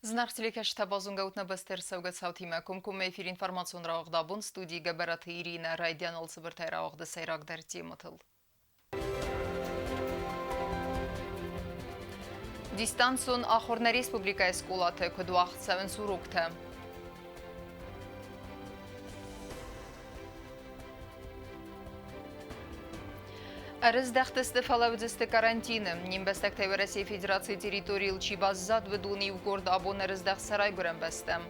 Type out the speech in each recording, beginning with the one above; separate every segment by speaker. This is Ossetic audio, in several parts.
Speaker 1: Зынаргъ телекӕсджытӕ, базонгӕ ут нӕ бӕсты ӕрцӕугӕ цаутимӕ. Комкоммӕ эфир информацион рауагъд абон студийы Гӕбӕраты Иринӕ райдианыл цыбыртӕй рауагъды сӕйрагдӕр темӕтыл. Дистанцион ахуыр нӕ республикӕйы скъолаты куыд уагъд цӕуынц уроктӕ? Ӕрыздӕхтысты, фӕлӕ уыдзысты карантины. Не мбӕстӕгтӕй Уӕрӕсейы Федерацийы территорийыл чи баззад, уыдон иугорд абон ӕрыздӕхт сӕ райгуырӕн бӕстӕм.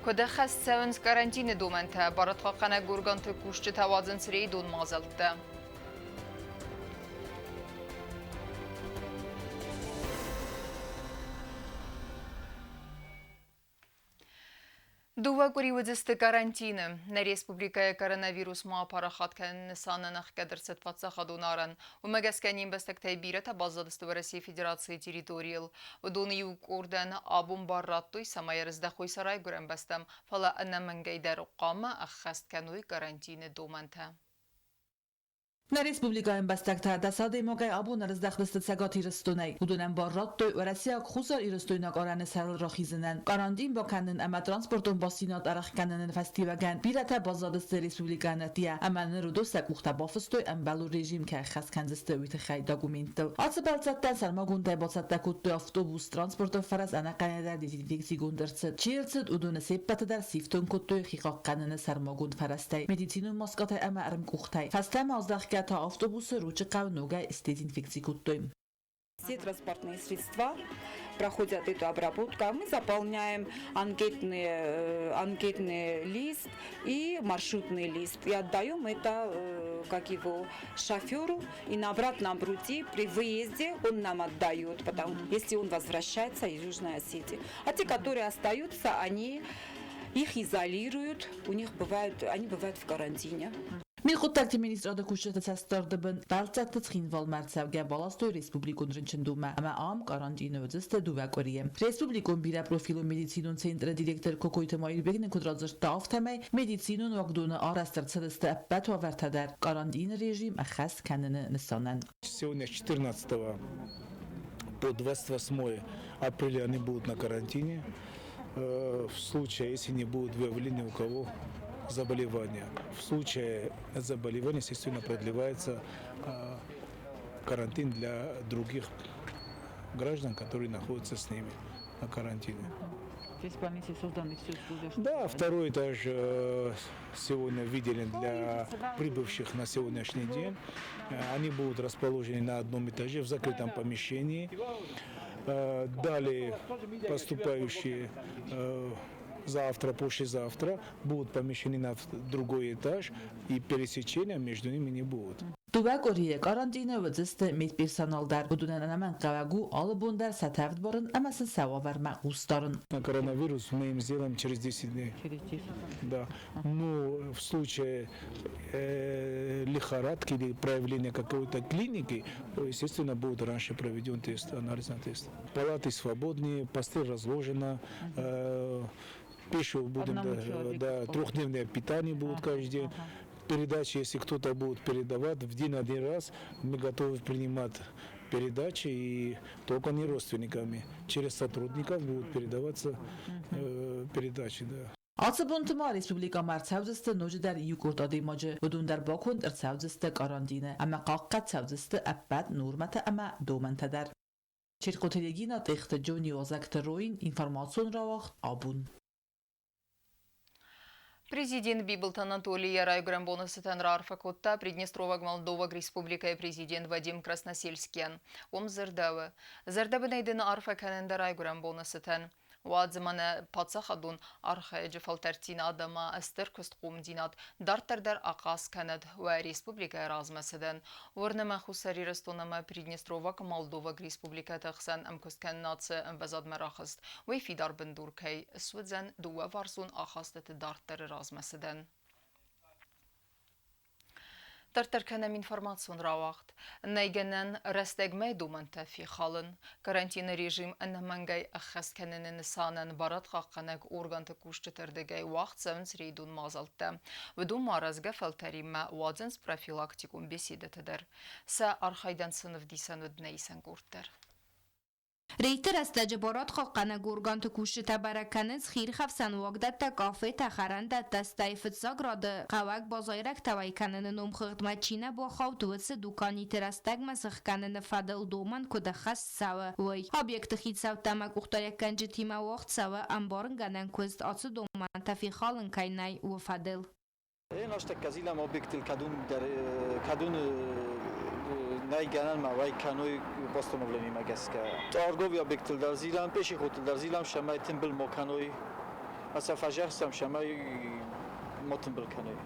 Speaker 1: Куыд ӕххӕст цӕуынц карантины домӕнтӕ, барадхъахъхъӕнӕг органты кусджытӕ уадзынц рейдон мадзӕлттӕ. Дыууӕ къуыри уыдзысты карантины. Нӕ республикӕйы коронавирус ма апарахат кӕныны нысанӕн ӕхгӕд ӕрцыд паддзахадон арӕн. Уымӕ гӕсгӕ не мбӕстӕгтӕй бирӕтӕ баззадысты Уӕрӕсейы Федерацийы территорийыл. Уыдоны иу къордӕн абон бар радтой, цӕмӕй ӕрыздӕхой сӕ райгуырӕн бӕстӕм, фӕлӕ ӕнӕмӕнгӕй дӕр хъуамӕ ӕххӕст кӕной карантины домӕнтӕ.
Speaker 2: Нӕ республикӕйы ӕмбӕстӕгтӕ дӕс адӕймагӕй абон ӕрыздӕхтысты Цӕгат Ирыстонӕй. Уыдонӕн бар радтой уӕрӕсейаг хуссар-ирыстойнаг арӕны сӕрыл рахизынӕн, карантин бакӕнын ӕмӕ транспортон бастдзинад ӕрӕхгӕныны фӕстиуӕгӕн бирӕтӕ баззадысты республикӕйы ӕддейӕ ӕмӕ ныр уыдон сӕ къухтӕ бафыстой ӕмбӕлон режим кӕй ӕххӕст кӕндзысты, уый тыххӕй документтыл. Ацы бӕлццӕттӕн сӕрмагондӕй бацӕттӕ кодтой автобус, транспортон фӕрӕз ӕнӕхъӕнӕй дӕр дезинфекцигонд ӕрцыд. Чи ӕрцыд, уыдоны се ппӕты дӕр сифтонг кодтой хихъахъхъӕныны сӕрмагонд фӕрӕзтӕй, медицинон маскӕтӕй ӕмӕ ӕрмкъухтӕй. Фӕстӕмӕ аздӕхгӕ та автобусы Ручъы хъӕу ногӕй сдезинфекци кодтой.
Speaker 3: Все транспортные средства проходят эту обработку, а мы заполняем анкетный лист и маршрутный лист. И отдаем это, как его, шоферу. И на обратном пути при выезде он нам отдает, потому если он возвращается из Южной Осетии. А те, которые остаются, они их изолируют, у них бывают, они бывают в карантине.
Speaker 2: Мидхъуыддӕгты министрады кусджыты цӕстдарды бын бӕлццӕтты Цхинвалмӕ ӕрцӕугӕ баластой республикон рынчындонмӕ ӕмӕ ам карантины уыдзысты дыууӕ къуырийы. Республикон бирӕпрофилон медицинон центры директор Кокойты Маирбег нын куыд радзырдта, афтӕмӕй медицинон уагдоны арӕзт ӕрцыдысты ӕппӕт уавӕртӕ дӕр карантины режим ӕххӕст кӕныны нысанӕн.
Speaker 4: Сегодня с 14 по 28 апреля они будут на карантине. В случае, если не будет выявления у кого заболевания. В случае заболевания, естественно, продлевается карантин для других граждан, которые находятся с ними на карантине.
Speaker 5: Здесь в больнице созданы все условия?
Speaker 4: Да, второй этаж сегодня выделен для прибывших на сегодняшний день. Они будут расположены на одном этаже в закрытом помещении. Далее поступающие завтра, послезавтра будут помещены на другой этаж, и пересечения между ними не будет.
Speaker 2: Дыууӕ къуырийы карантины уыдзысты медперсонал дӕр. Уыдонӕн ӕнӕмӕнгхъӕуӕг у алы бон дӕр сӕ тӕвд барын ӕмӕ сын сӕ уавӕрмӕ хъус дарын.
Speaker 4: На коронавирус мы им сделаем через 10 дней.
Speaker 5: Через 10?
Speaker 4: Да. Но в случае лихорадки или проявления какой-то клиники, естественно, будет раньше проведен тест, анализ на тест. Палаты свободные, постель разложена, пищу будем, да, трехдневное питание будет каждый день. Передачи, если кто-то будет передавать, в день один раз мы готовы принимать передачи, и только не родственниками. Через сотрудников будут передаваться передачи, да.
Speaker 2: Ацы бонты ма республикӕмӕ ӕрцӕудзысты ноджыдӕр иу къорд адӕймаджы. Уыдон дӕр баконд ӕрцӕудзысты карантины ӕмӕ хъахъхъӕд цӕудзысты ӕппӕт нормӕтӕ ӕмӕ домӕнтӕ дӕр. Черкоты Регина, Тъехты Джони, Озӕгты Роин, информацион рауагъд абон.
Speaker 1: Президент Бибылты Анатолий йӕ райгуырӕн боны цытӕн раарфӕ кодта Приднестроваг Молдоваг Республикӕйы президент Вадим Красносельскийӕн. Уым дзырдӕуы: Зӕрдӕбынӕй дын арфӕ кӕнын дӕ райгуырӕн боны цытӕн. Уадз ӕмӕ нӕ паддзахадон архайӕджы фӕлтӕрддзинад ӕмӕ стыр куыстхъомдзинад дарддӕр дӕр ахъаз кӕнӕд уӕ республикӕйы размӕцыдӕн. Уырны мӕ, Хуссар Ирыстон ӕмӕ Приднестроваг Молдоваг республикӕты хсӕн ӕмкуысткӕнынад цы ӕмвӕзадмӕ рахызт, уый фидар бындур кӕй суыдзӕн дыууӕварсон ахастыты дарддӕры размӕцыдӕн. Дарддӕр кӕнӕм информацион рауагъд. Нӕй гӕнӕн рӕстӕгмӕ домӕнтӕ фехалын. Карантины режим ӕнӕмӕнгӕй ӕххӕст кӕныны нысанӕн барадхъахъхъӕнӕг органты кусджыты рдыгӕй уагъд цӕуынц рейдон мадзӕлттӕ. Уыдон ма рӕзгӕ фӕлтӕримӕ уадзынц профилактикон беседӕтӕ дӕр. Сӕ архайдӕн сын ӕвдисӕн уыд нӕ исӕн къорд дӕр.
Speaker 6: Рейдты рӕстӕджы барадхъахъхъӕнӕг органты кусджытӕ бӕрӕг кӕнынц хиирхӕфсӕн уагдӕттӕ, кафетӕ, хӕрӕндӕттӕ, стӕй фыццаг рады хъӕуӕг базайрӕгтӕ уӕй кӕныны номхыгъдмӕ чи нӕ бахауд, уыцы дуканиты рӕстӕгмӕ сыхгӕныны фӕдыл домӕн куыд ӕххӕст цӕуы, уый. Объекты хицӕуттӕ ӕмӕ къухдариуӕггӕнджытимӕ уагъд цӕуы ӕмбарынгӕнӕн куыст, ацы домӕнтӕ фехалын кӕй нӕй, уый фӕдыл.
Speaker 7: Ӕнӕстӕккӕ зилӕм объектыл кӕдун дӕр кӕдун нӕй гӕнӕн ма уӕй кӕной постановленимӕ гӕсгӕ. Торговый объектыл дӕр зилӕм, пешеходтыл дӕр зилӕм, цӕмӕй тымбыл мо кӕной, ӕмӕ фӕзӕгъсӕм, цӕмӕй мо тымбыл кӕной.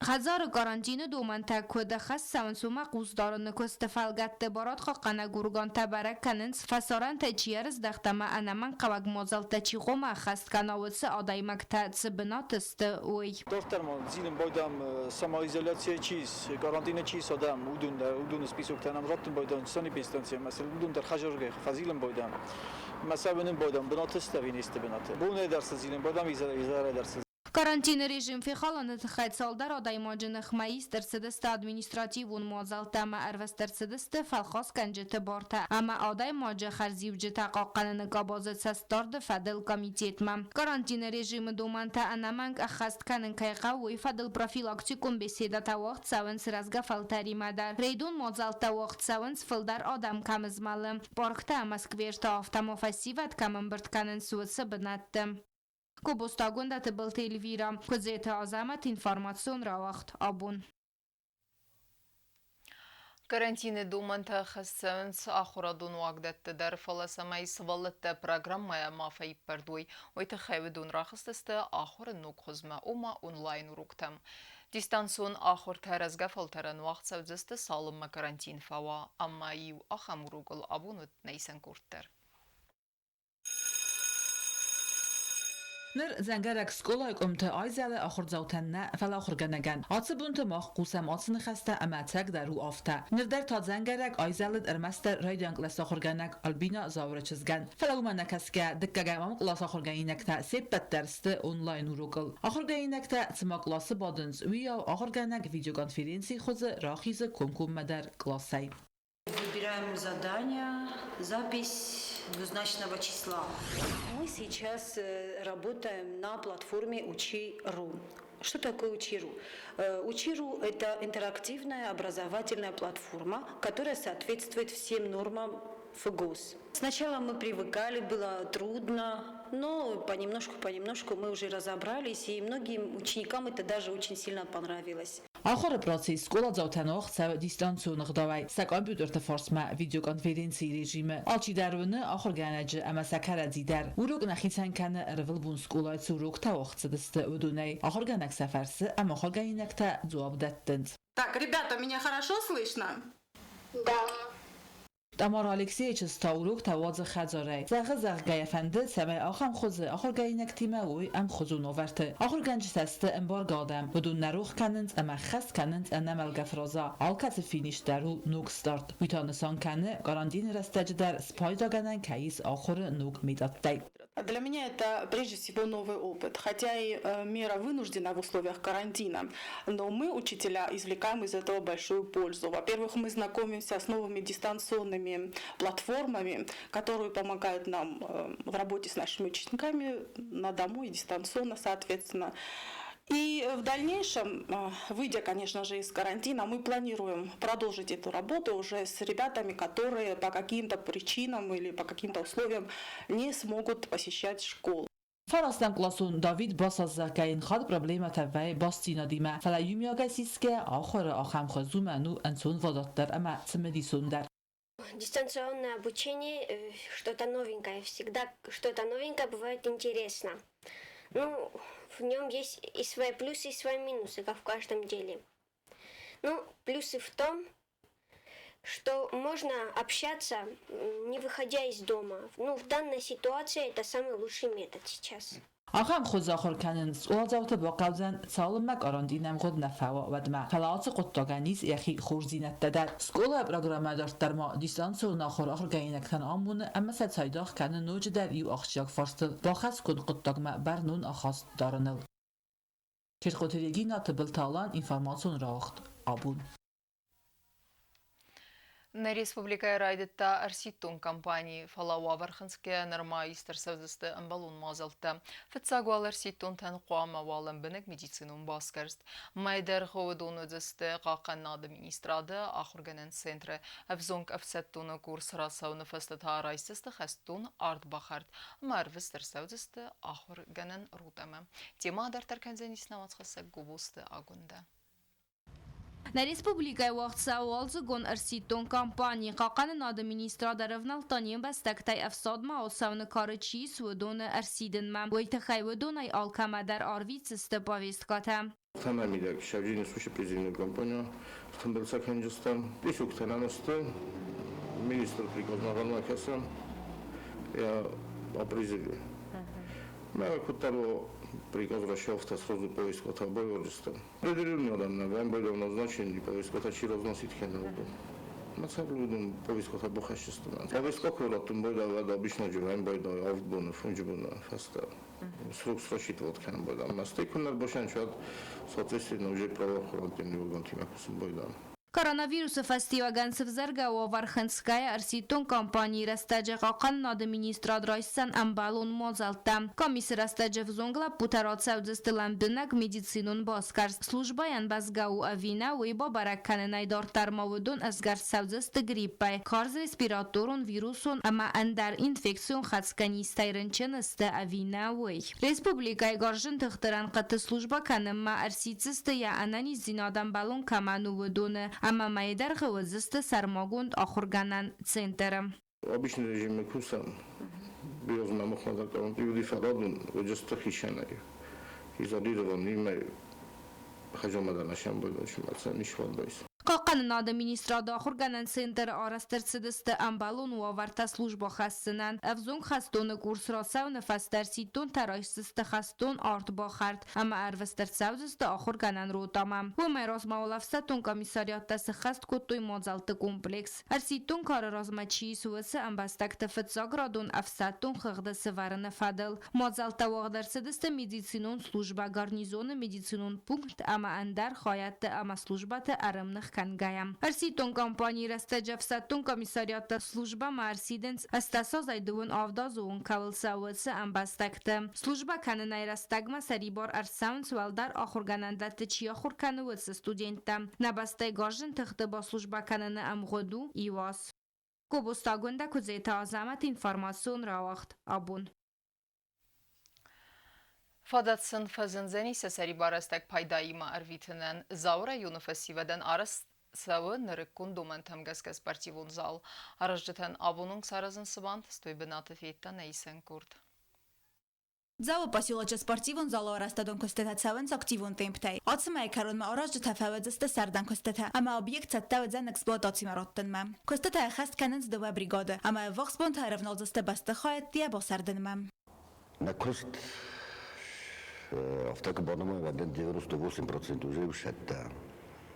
Speaker 6: Хӕдзары карантины домӕнтӕ куыд ӕххӕст цӕуынц, уымӕ хъус дарыны куысты фӕлгӕтты барадхъахъхъӕнӕг органтӕ бӕрӕг кӕнынц, фӕсарӕнтӕй чи ӕрыздӕхт ӕмӕ ӕнӕмӕнгхъӕуӕг мадзӕлттӕ чи хъуамӕ ӕххӕст кӕна, уыцы адӕймӕгтӕ цы бынаты сты, уый.
Speaker 7: Дарддӕр ма зилын байдам самоизоляция чи ис, карантины чи ис адӕм, уыдон дӕр, уыдоны списоктӕ нӕм раттын байдам санэпидстанцийӕ, ӕмӕ уыдон дӕр хӕзаргай фӕзилын байдам. Ӕмӕ сӕ уынын байдам бынаты сты ӕви не сты бынаты. Бонӕй дӕр цы зилын байдам, изӕрӕй дӕр цы.
Speaker 6: Карантины режим фехалыны тыххӕй цалдӕр адӕймаджы ныхмӕ ист ӕрцыдысты административон мадзӕлттӕ ӕмӕ ӕрвыст ӕрцыдысты фӕлхасгӕнджыты бартӕ ӕмӕ адӕймаджы хӕрзиуджытӕ хъахъхъӕныны къабазы цӕстдарды фӕдыл комитетмӕ. Карантины режимы домӕнтӕ ӕнӕмӕнг ӕххӕст кӕнын кӕй хъӕуы, уый фӕдыл профилактикон беседӕтӕ уагъд цӕуынц рӕзгӕ фӕлтӕримӕ дӕр. Рейдон мадзӕлттӕ уагъд цӕуынц, фылдӕр адӕм кӕм змӕлы, парктӕ ӕмӕ скверты, афтӕ ма фӕсивӕд кӕм ӕмбырд кӕнынц, уыцы бынӕтты. Кобостагондаты Былты Эльвира, Куыдзеты Азӕмӕт информацион рауагъд абон.
Speaker 1: Карантины домӕнтӕ хӕссынц ахуырадон уагдӕтты дӕр, фӕлӕ цӕмӕй сывӕллӕттӕ программӕйӕ ма фӕиппӕрд уой, уый тыххӕй уыдон рахызтысты ахуыры ног хуызмӕ, ома онлайн-уроктӕм. Дистанцион ахуыртӕ рӕзгӕ фӕлтӕрӕн уагъд цӕудзысты, цалынмӕ карантин фӕуа, ӕмӕ иу ахӕм урокыл абон уыд нӕ исӕн къорд дӕр.
Speaker 2: Ныр дзӕнгӕрӕг скъолайы къуымты айзӕлы ахуырдзаутӕн нӕ, фӕлӕ ахуыргӕнӕгӕн. Ацы бонты мах хъусӕм ацы ныхӕстӕ ӕмӕ ӕцӕгдӕр у афтӕ. Ныр дӕр та дзӕнгӕрӕг айзӕлыд ӕрмӕстдӕр райдиан къласы ахуыргӕнӕг Альбина Зауыры чызгӕн. Фӕлӕ уымӕ нӕ кӕсгӕ, дыккӕгӕм ӕм къласы ахуыргӕнинӕгтӕ се ппӕт дӕр сты онлайн-урокыл. Ахуыргӕнинӕгтӕ цыма къласы бадынц, уыйау ахуыргӕнӕг видеоконференцийы хуызы рахизы комкоммӕдӕр къласӕй.
Speaker 8: Выбираем задание, запись двузначного числа. Мы сейчас работаем на платформе Учи.ру. Что такое Учи.ру? Учи.ру – это интерактивная образовательная платформа, которая соответствует всем нормам ФГОС. Сначала мы привыкали, было трудно, но понемножку-понемножку мы уже разобрались, и многим ученикам это даже очень сильно понравилось.
Speaker 2: Ахуыры процесс скъоладзаутӕн уагъд цӕуы дистанцион ӕгъдауӕй сӕ компьютерты фарсмӕ видеоконференцийы режимы. Алчидӕр уыны ахуыргӕнӕджы ӕмӕ сӕ кӕрӕдзи дӕр. Урок нӕ хицӕн кӕны ӕрвылбон скъолайы цы уроктӕ уагъд цыдысты, уыдонӕй. Ахуыргӕнӕг сӕ фӕрсы ӕмӕ ахуыргӕнинӕгтӕ дзуапп дӕттынц.
Speaker 9: Так, ребята, меня хорошо слышно?
Speaker 10: Да.
Speaker 2: Тамара Алексейы чызг та уроктӕ уадзы хӕдзарӕй. Зӕгъы, зӕгъгӕ йӕ фӕнды, цӕмӕй ахӕм хуызы ахуыргӕнинӕгтимӕ уой ӕмхуызон уавӕрты. Ахуыргӕнджытӕ сты ӕмбаргӕ адӕм, уыдон нӕ рох кӕнынц ӕмӕ ӕххӕст кӕнынц ӕнӕмӕлгӕ фраза «Алкӕцы финиш дӕр у ног старт». Уый та нысан кӕны, карантины рӕстӕджы дӕр спайдагӕнӕн кӕй ис ахуыры ног методтӕй.
Speaker 9: Для меня это прежде всего новый опыт. Хотя и мера вынуждена в условиях карантина, но мы, учителя, извлекаем из этого большую пользу. Во-первых, мы знакомимся с новыми дистанционными платформами, которые помогают нам в работе с нашими учениками на дому и дистанционно, соответственно. И в дальнейшем, выйдя, конечно же, из карантина, мы планируем продолжить эту работу уже с ребятами, которые по каким-то причинам или по каким-то условиям не смогут посещать школу.
Speaker 2: Фарастӕм къласон Давид Басас зӕгъгӕ йын хатт проблемӕтӕ вӕййы бастдзинадимӕ, фӕлӕ иумиагӕй сисгӕ ахуыры ахӕм хуыз уымӕн у ӕнцонвадатдӕр ӕмӕ цымыдисондӕр.
Speaker 10: Дистанционное обучение что-то новенькое. Всегда что-то новенькое бывает интересно. Ну, в нем есть и свои плюсы, и свои минусы, как в каждом деле. Ну, плюсы в том, что можно общаться, не выходя из дома. Ну, в данной ситуации это самый лучший метод сейчас.
Speaker 2: Ахӕм хуызы ахуыр кӕнын скъоладзауты бахъӕудзӕн, цалынмӕ карантин ӕмгъуыд нӕ фӕуа, уӕдмӕ. Фӕлӕ ацы хъуыддагӕн ис йӕхи хорздзинӕдтӕ дӕр. Скъолайы программӕ дарддӕр ма дистанцион ахуыр ахуыргӕнинӕгтӕн амоны ӕмӕ сӕ цайдагъ кӕны ноджыдӕр иу ахсджиаг фарстыл бахӕсгонд хъуыддагмӕ бӕрнон ахаст дарыныл. Чертхъоты Регина, Тыбылты Алан, информацион рауагъд абон.
Speaker 1: Нӕ республикӕйы райдыдта ӕрсидтон кампани, фӕлӕ уавӕр хынцгӕйӕ нырма ист ӕрцӕудзысты ӕмбӕлон мадзӕлттӕ. Фыццаг уал ӕрсидтонтӕн хъуамӕ уа лӕмбынӕг медицинон басгӕрст. Мӕй дӕргъы уыдон уыдзысты Хъахъхъӕнынады министрады ахуыргӕнӕн центры. Ӕвзонг ӕфсӕддоны курс рацӕуыны фӕстӕ та райсдзысты хӕстон ардбахӕрд ӕмӕ ӕрвыст ӕрцӕудзысты ахуыргӕнӕн ротӕмӕ. Темӕ адарддӕр кӕндзӕнис нӕ уацхӕссӕг Гобозты Агуындӕ.
Speaker 6: Нӕ республикӕйы уагъд цӕуы уалдзыгон ӕрсидтон кампани. Хъахъхъӕнынады министрад ӕрӕвнӕлдта не мбӕстӕгтӕй ӕфсадмӕ ацӕуыны кары чи ис, уыдоны ӕрсидынмӕ. Уый тыххӕй уыдонӕй алкӕмӕ дӕр арвитдзысты повесткӕтӕ.
Speaker 11: Тӕнӕмидӕг сӕвджины сусӕг президенты компания тымбыл цӕкӕнджыстӕм, писуктӕ нӕмысты, министр приказмӕ кӕсӕм, я о призыве. Мӕ куыддӕр приказ расчёвта сразу повестка бойводжыстӕм. Определенный адам вам был назначен, повестка чи разносить кӕнӕ Мацаблудун повестка бахӕсдзыстӕм. Повестка куы раттын байдайа, обычно живем байдайа авд боны, фондз боны фӕстӕ. Срок рассчитывать кӕнын байдайа. Мастӕй куы нӕ рбасӕнчуат, соответственно, уже правоохранительные органтимӕ кусын байдайа.
Speaker 6: Коронавирусы фӕстиуӕгӕн сывзӕргӕ уавӕр хынцгӕйӕ ӕрсидтон кампанийы рӕстӕджы Хъахъхъӕнынады министрад райсдзӕн ӕмбӕлон мадзӕлттӕ. Комисы рӕстӕджы ӕвзонг лӕппутӕ рацӕудзысты лӕмбынӕг медицинон басгӕрст. Службӕйӕн бӕзгӕ у ӕви нӕ, уый бабӕрӕг кӕнынӕй дарддӕр ма уыдон ӕсгӕрст цӕудзысты гриппӕй, карз респираторон, вирусон ӕмӕ ӕндӕр инфекцион хӕцгӕ низтӕй рынчын сты ӕви нӕ, уый. Республикӕйы гарзджын тыхты рӕнхъыты службӕ кӕнынмӕ ӕрсиддзысты йӕ ӕнӕниздзинад ӕмбӕлон кӕмӕн у, уыдоны ӕмӕ мӕйы дӕргъы уыдзысты сӕрмагонд ахуыргӕнӕн центры.
Speaker 11: Обычный режимы кусӕм. Бирӕ махмӕ люди фӕрадун, уыдысты хицӕнӕй. Изолирован нимӕ хӕзамӕ нӕ сӕмбӕлдысты.
Speaker 6: Хъахъхъӕнынады министрады ахуыргӕнӕн центры арӕзт ӕрцыдысты ӕмбӕлон уавӕртӕ службӕ хӕссынӕн. Ӕвзонг хӕстоны курс рацӕуыны фӕстӕ ӕрсидтонтӕ райсдзысты хӕстон артбахӕрд ӕмӕ ӕрвыст ӕрцӕудзысты ахуыргӕнӕн ротӕмӕ. Уымӕй размӕ уал ӕфсӕддон комиссариаттӕ сыххӕст кодтой мадзӕлтты комплекс. Ӕрсидтон кары размӕ чи ис, уыцы ӕмбӕстӕгты фыццаградон ӕфсӕддон хыгъды сывӕрыны фӕдыл. Мадзӕлттӕ уагъд ӕрцыдысты медицинон службӕ, гарнизоны медицинон пункт ӕмӕ ӕндӕр хайадты ӕмӕ службӕты ӕрӕмных кӕнгӕйӕ. Ӕрсидтон кампанийы рӕстӕджы ӕфсӕддон комиссариатты службӕмӕ ӕрсидынц ӕстӕсазӕй дыууын авд азы онг кӕуыл цӕуы, уыцы ӕмбӕстӕгты. Службӕ кӕнынӕй рӕстӕгмӕ сӕрибар ӕрцӕуынц уӕлдӕр ахуыргӕнӕндӕтты чи ахуыр кӕны, уыцы студенттӕ. Нӕ бӕстӕйы гарзджын тыхты баслужбӕ кӕныны ӕмгъуыд у иу аз. Гобозты Агуындӕ Куыдзеты Азӕмӕт информацион рауагъд абон.
Speaker 1: Фадат сын фӕзындзӕни сӕ сӕрибар рӕстӕг пайдаимӕ ӕрвитынӕн. Дзауы районы фӕсивӕдӕн арӕзт цӕуы нырыккон домӕнтӕм гӕсгӕ спортивон зал. Аразджытӕн абон онг саразын цы бантыст, уый бынаты федта нӕ исӕн къорд.
Speaker 12: Дзауы поселочы спортивон залы арӕзтадон куыстытӕ цӕуынц активон темптӕй. Ацы мӕйы кӕронмӕ аразджытӕ фӕуыдзысты сӕрдӕн куыстытӕ ӕмӕ объект цӕттӕ уыдзӕн эксплуатацимӕ раттынмӕ. Куыстытӕ ӕххӕст кӕнынц дыууӕ бригады ӕмӕ ӕввахс бонты ӕрӕвналдзысты бӕстыхайы йӕ басӕрдынмӕ.
Speaker 13: Нӕ куыст афтӕ куы банымайӕм, уӕд 98% уже усӕттӕ.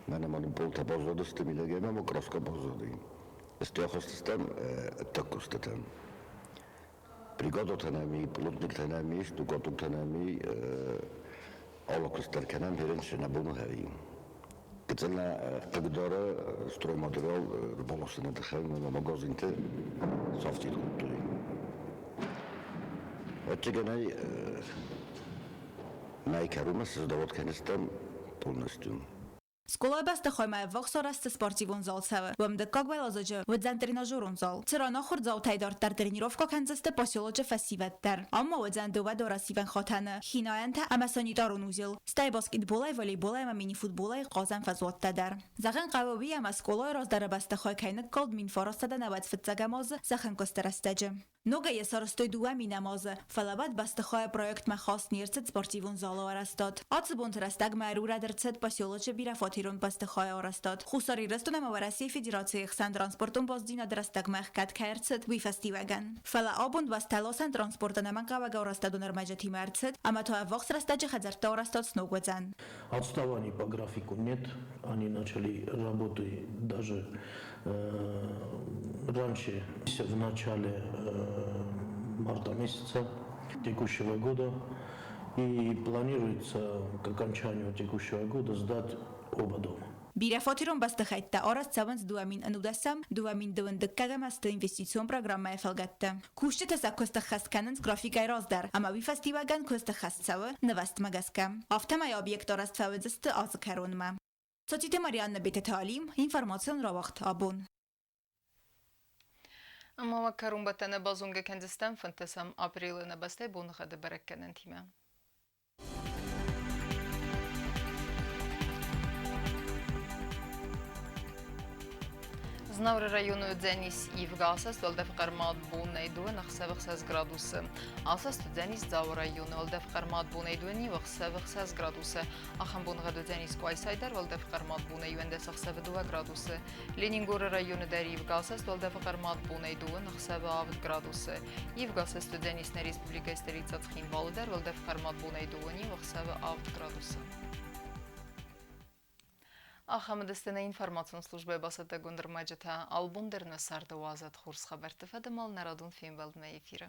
Speaker 13: Мӕнӕ ма нын полтӕ баззадысты мидӕгӕй ӕмӕ ма краска баззади. Стӕхыстыстӕм ӕддаг куыстытӕм. Бригадотӕ нӕм и, плотниктӕ нӕм ис, штукатуртӕ нӕм и, алы куыст дӕр кӕнӕм, ференчы нӕ бон хӕри. Гыццыл нӕ хъыгдары стройматериал ӕрбаласыны тыххӕй ӕмӕ магазинты сафтид кодтой. Ӕвӕццӕгӕн ӕй мӕй кӕронмӕ сыздавод кӕныстӕм полностью.
Speaker 12: Скъолайы бӕстыхаймӕ ӕввахс арӕзт цы спортивон зал цӕуы, уым дыккаг уӕладзыджы уыдзӕн тренажерон зал, цыран ахуырдзаутӕй дарддӕр тренировкӕ кӕндзысты поселочы фӕсивӕд дӕр. Ам ма уыдзӕн дыууӕ дорасивӕн хатӕны, хинайӕнтӕ ӕмӕ санитарон узел, стӕй баскетболӕй, волейболӕй ӕмӕ мини-футболӕй хъазӕн фӕзуӕттӕ дӕр. Зӕгъын хъӕуы уый, ӕмӕ скъолайы раздӕры бӕстыхай кӕй ныккалд 1995 азы зӕххӕнкъуысты рӕстӕджы. Ногӕй йӕ сарӕзтой 2 000 азы, фӕлӕ уӕд бӕстыхайы проектмӕ хаст не рцыд спортивон залы арӕзтад. Ацы бонты рӕстӕгмӕ ӕрурӕд ӕрцыд поселочы бирӕфатер. бирӕфатерон бӕстыхайы арӕзтад. Хуссар Ирыстон ӕмӕ Уӕрӕсейы Федерацийы хсӕн транспортон бастдзинад рӕстӕгмӕ ӕхгӕд кӕй ӕрцыд, уый фӕстиуӕгӕн. Фӕлӕ абон уӕзтӕласӕн транспорт ӕнӕмӕнгхъӕуӕг арӕзтадон ӕрмӕджытимӕ ӕрцыд ӕмӕ та ӕввахс рӕстӕджы хӕдзӕртты арӕзтад сног уыдзӕн.
Speaker 14: Отставаний по графику нет. Они начали работы даже раньше, в начале марта месяца текущего года. И планируется к окончанию текущего года сдать оба дома.
Speaker 12: Бирӕфатерон бӕстыхӕйттӕ арӕзт цӕуынц 2011-ӕм, 2012-ӕм азты инвестицион программӕйы фӕлгӕтты. Кусджытӕ сӕ куыст ӕххӕст кӕнынц графикӕй раздӕр, ӕмӕ уый фӕстиуӕгӕн куыст ӕххӕст цӕуы нывӕзтмӕ гӕсгӕ. Афтӕмӕй объект арӕзт фӕуыдзысты азы кӕронмӕ. Цоциты Марианна, Бететы Алим, информацион рауагъд «Абон».
Speaker 1: Ӕмӕ уӕ кӕронбӕттӕны базонгӕ кӕндзыстӕм 15 апрелы нӕ бӕстӕйы боныгъӕды бӕрӕггӕнӕнтимӕ. Знауыры районы уыдзӕнис ивгӕ асӕст уӕлдӕф хъӕрмад бонӕй дыууын ӕхсӕвы 6 градусы. Асӕст уыдзӕнис Дзауы районы уӕлдӕф хъӕрмад бонӕй дыууын иу ӕхсӕвы 6 градусы. Ахӕм боныгъӕд уыдзӕнис Къуайсайы дӕр уӕлдӕф хъӕрмад бонӕй 11 ӕхсӕвы 2 градусы. Ленингоры районы дӕр ивгӕ асӕст уӕлдӕфы хъӕрмад бонӕй дыууын ӕхсӕвы 7 градусы. Ивгӕ асӕст уыдзӕнис нӕ республикӕйы столицӕ Цхинвалы дӕр уӕлдӕф хъӕрмад бонӕй дыууын иу ӕхсӕвы 7 градусы. Ахӕм уыдысты нӕ информацион службӕйы бацӕттӕгонд ӕрмӕджытӕ. Албон дӕр нӕ царды уадзӕд хорз хабӕртты фӕдыл нӕ радон фембӕлдмӕ эфиры.